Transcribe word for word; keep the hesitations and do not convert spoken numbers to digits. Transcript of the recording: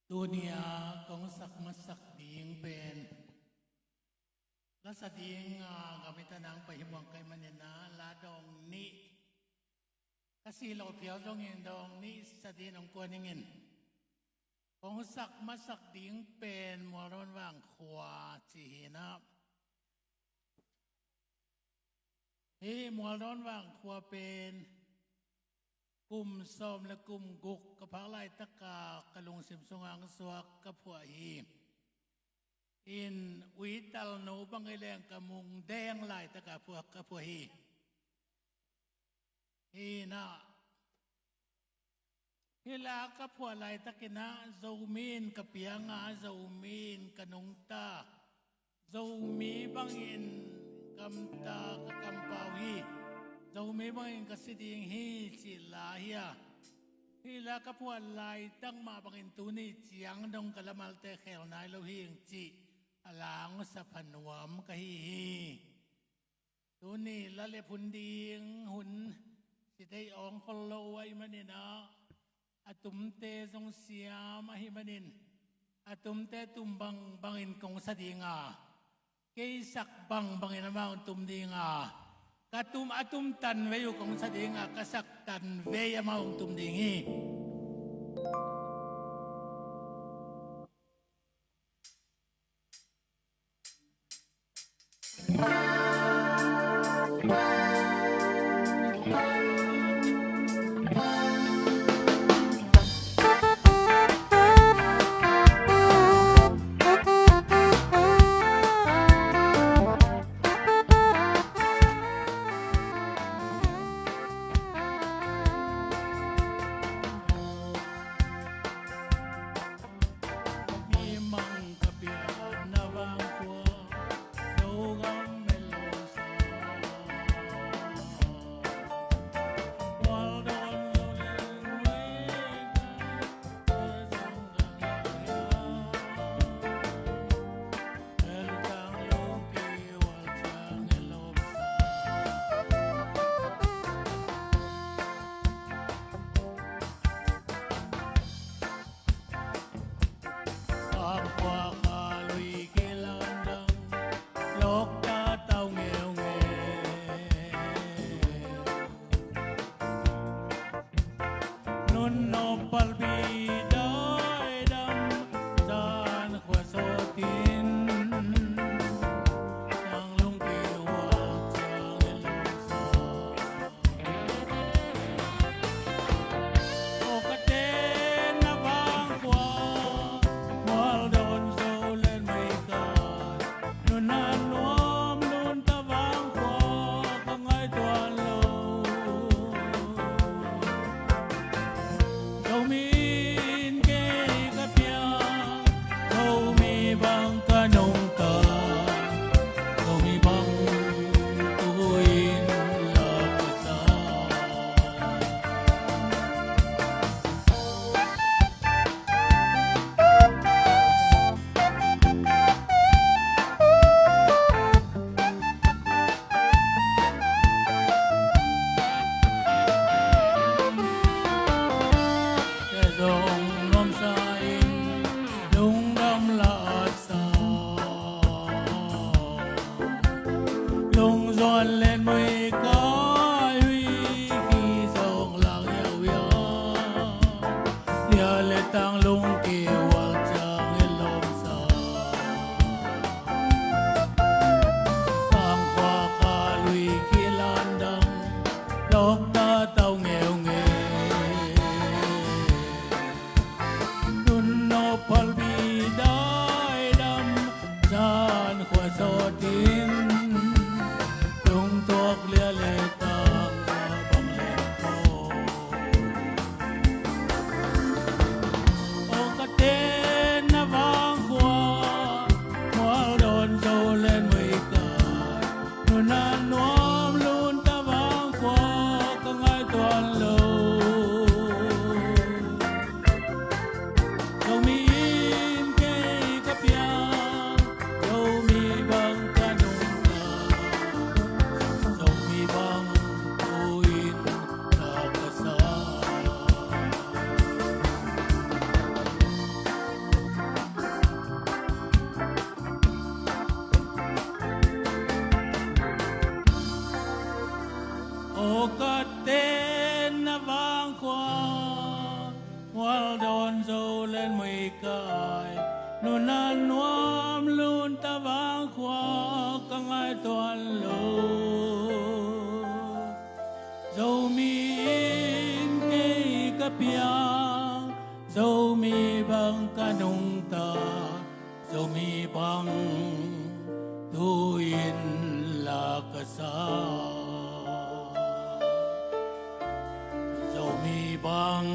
Tuni-a kong sak masak ding pen lasa ding a gam i tanang pai hi muang kai manin a la dawng nih ka si lo phial zongin dawng nih sa ding hong kuan ning in. Kong sak masak ding pen Mualdawn Vangkhua ci hi na. Hih Mualdawn Vangkhua pen kum sawm le kum guk ka phak laitaka ka lungsim sungah suak ka phuah hi. In uitalno bang i leng ka mung deng laitaka phuak ka phuah hi. Hi na. Hih la ka phuah laitakin ah Zomi in ka piang a, Zomi in ka nungta, Zomi bangin gamta ka kampau hi, Zomi bangin ka si ding hi cih la hi a. Hih la ka phuah laitak mah bangin tuni ciang dong ka la malte khel nai lo hi ing cih a la hong sa pha nuam ka hi hi. Tuni la le phun ding hun si thei awng khol lo ahih manin ah, a tumte zong siam ahih manin a tumte tum bangbangin kong sa ding a, kei sak bangbangin amau hong tum ding a, ka tum, a tum tanvei uh kong sa ding a, ka sak tanvei amau hong tum ding hi. Zomi in kei ka piang, Zomi bang ka nungta, Zomi bang tu-in la ka sa. Zong nuamsa in lungdam la sa. Lungzuan len mui kai hui ki zong lak yau ya. Lia le tang lung ki wal ciang i lom sa. Kang khua kha lui ki landang lok ta tau ngeu ngeu. Nun no pal bi dai dam zan khua sawt in tung tuak lia le tang bang le ko. O ka ten na vang khua mual don zo len mui ka. Nuna nuam lun ta vang khua ka ngai tuan lo. Zomi in kei ka piang, Zomi bang ka nungta, Zomi bang ko in na ka sa. Kal dawn zo len muikai, nunat nuam lunta vangkhua ka ngaihtuah lo. Zomi in kei ka piang, Zomi bang ka nungta, Zomi bang tu-in la ka sa. Zomi bang